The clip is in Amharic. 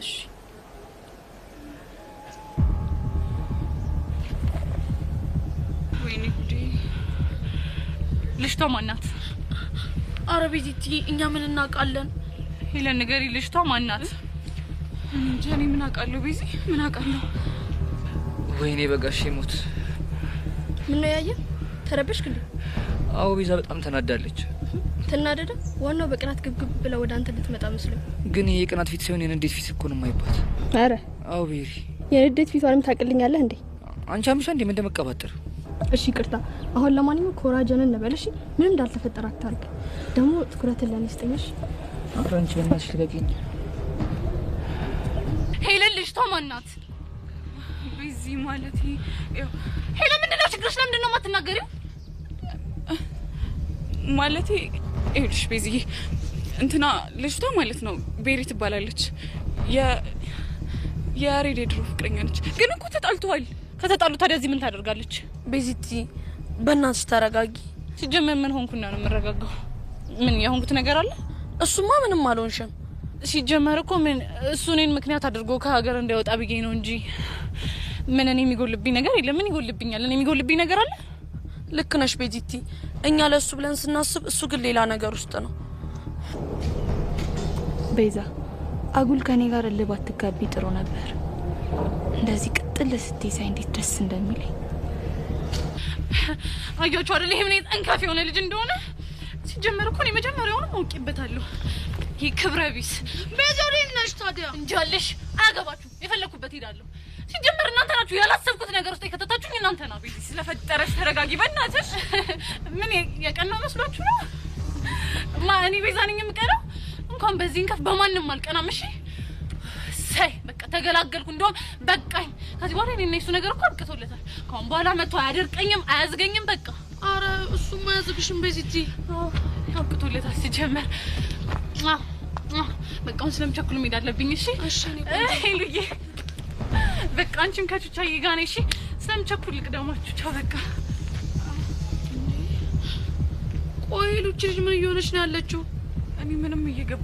እሺ ወይኔ ጉዴ! ልጅቷ ማን ናት? ኧረ ቤዚቲ እኛ ምን እናውቃለን? ሄለን ንገሪ፣ ልጅቷ ማን ናት? እንጃ እኔ ምን አውቃለሁ? ቤዚ ምን አውቃለሁ? ወይኔ በጋሼ ሞት። ምን ነው ያየ? ተረበሽክ እንዴ? አዎ ቤዛ በጣም ተናዳለች። ትናደደ። ዋናው በቅናት ግብግብ ብላ ወደ አንተ ልትመጣ መስሎኝ። ግን ይሄ የቅናት ፊት ሳይሆን የንዴት ፊት እኮ ነው የማይባት። አረ አዎ ቤሪ፣ የንዴት ፊቷንም ታውቅልኛለህ እንዴ? አንቺ አምሻ እንዴ ምን እንደመቀባጠር። እሺ ይቅርታ። አሁን ለማንኛውም ኮራጀንን እንበል እሺ። ምንም እንዳልተፈጠረ አታርግ። ደግሞ ትኩረትን ለኔ ስጠኝ እሺ። ኧረ አንቺ በእናትሽ ልቀቂኝ። ሄለን ልጅቷ ማን ናት? ቤዚ ማለት ሄለን ምንድን ነው ችግርሽ? ለምንድን ነው የማትናገሪው? ማለቴ ይኸውልሽ ቤዚዬ፣ እንትና ልጅቷ ማለት ነው ቤሪ ትባላለች። የያሬድ የድሮ ፍቅረኛ ነች። ግን እኮ ተጣልተዋል። ከተጣሉ ታዲያ እዚህ ምን ታደርጋለች? ቤዚቲ በእናትሽ ተረጋጊ። ሲጀመር ምን ሆንኩና ነው የምረጋጋው? ምን የሆንኩት ነገር አለ? እሱማ ምንም አልሆንሽም። ሲጀመር እኮ ምን እሱ እኔን ምክንያት አድርጎ ከሀገር እንዳይወጣ ብዬ ነው እንጂ ምን እኔ የሚጎልብኝ ነገር የለም። ምን ይጎልብኛል? እኔ የሚጎልብኝ ነገር አለ? ልክ ነሽ ቤዚቲ። እኛ ለእሱ ብለን ስናስብ እሱ ግን ሌላ ነገር ውስጥ ነው። ቤዛ አጉል ከኔ ጋር እልህ ባትጋቢ ጥሩ ነበር። እንደዚህ ቅጥል ስትይ ሳይ እንዴት ደስ እንደሚለኝ። አያችሁ አይደል? ይሄ ምን ጠንካፍ የሆነ ልጅ እንደሆነ። ሲጀመር እኮ እኔ መጀመሪያውንም አውቄበታለሁ። ይሄ ክብረ ቢስ ቤዛ ወዴት ነሽ ታዲያ? እንጃለሽ። አያገባችሁ። የፈለኩበት ሄዳለሁ። ሲጀመር እናንተ ናችሁ ያላሰብኩት ነገር ውስጥ የከተታችሁኝ እናንተ ናችሁ። ቤዚ ስለፈጠረሽ ተረጋጊ በእናትሽ። ምን የቀናው መስሏችሁ ነው? ማ እኔ ቤዛ ነኝ የምቀናው? እንኳን በዚህ እንከፍ በማንም አልቀናም። እሺ ሰይ በቃ ተገላገልኩ። እንደውም በቃኝ። ከዚህ በኋላ እኔ እና የሱ ነገር እኮ አብቅቶለታል። ከአሁን በኋላ መጥቶ አያደርቀኝም፣ አያዝገኝም። በቃ አረ እሱማ አያዝግሽም ቤዚቲ። አብቅቶለታል። ሲጀመር በቃ አሁን ስለምቸኩል መሄድ አለብኝ። እሺ እሺ ሄሉዬ በቃ አንቺም ከቹቻዬ ጋር ነሽ። እሺ ስለምቸኩል ልቅደማችሁ። ቻው በቃ። ቆይ ሄሉ፣ ይህች ልጅ ምን እየሆነች ነው ያለችው? እኔ ምንም እየገባኝ